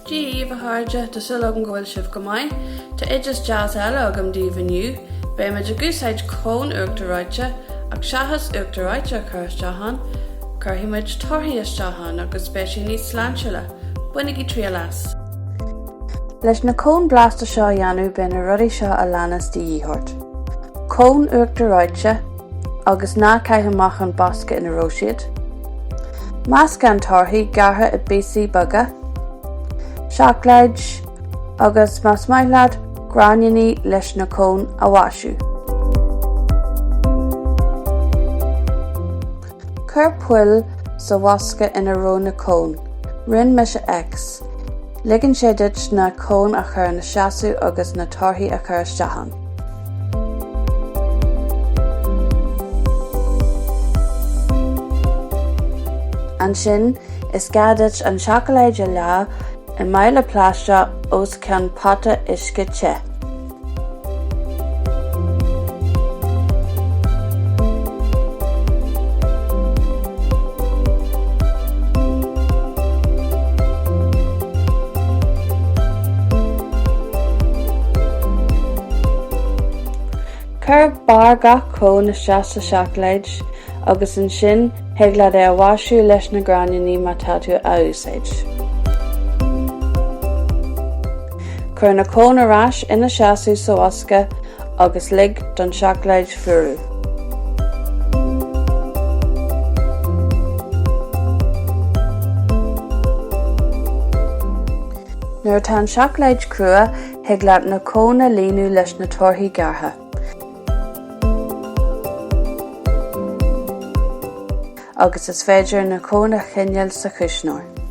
Dia dhaoibh, a chairde, tá súil agam go bhfuil sibh go maith. Tá oideas deas eile agam daoibh inniu. Beimid ag úsáid cóin uachtar reoite, ach seachas uachtar reoite a chur isteach ann, cuirfidh muid torthaí isteach ann agus beidh sé níos sláintiúla. Bainigí triail as! Leis na cóin blasta seo a dhéanamh beidh na rudaí seo a leanas de dhíth ort. Cóin uachtar reoite, agus ná caith amach an bosca ina raibh siad. Meascán torthaí gearrtha i bpíosaí beaga, seacláid agus, más maith leat, gráinníní leis na cóin a mhaisiú. Cuir poill sa bhosca ina raibh na cóin. Rinne mise X. Ligeann sé duit na cóin a chur ina seasamh agus na torthaí a chur isteach ann. Ansin, is gá duit an tseacláid a leá i mbabhla plaisteach os cionn pota uisce te. Cuir barr gach cóin isteach sa seacláid agus ansin thig leat é a mhaisiú leis na gráinníní má tá tú á úsáid. Cuir na cóin ar ais ina seasamh sa bhosca agus lig don seacláid fuarú. Nuair atá an seacláid crua, thig leat na cóin a líonadh leis na torthaí gearrtha. Agus is féidir na cóin a choinneáil sa chuisneoir.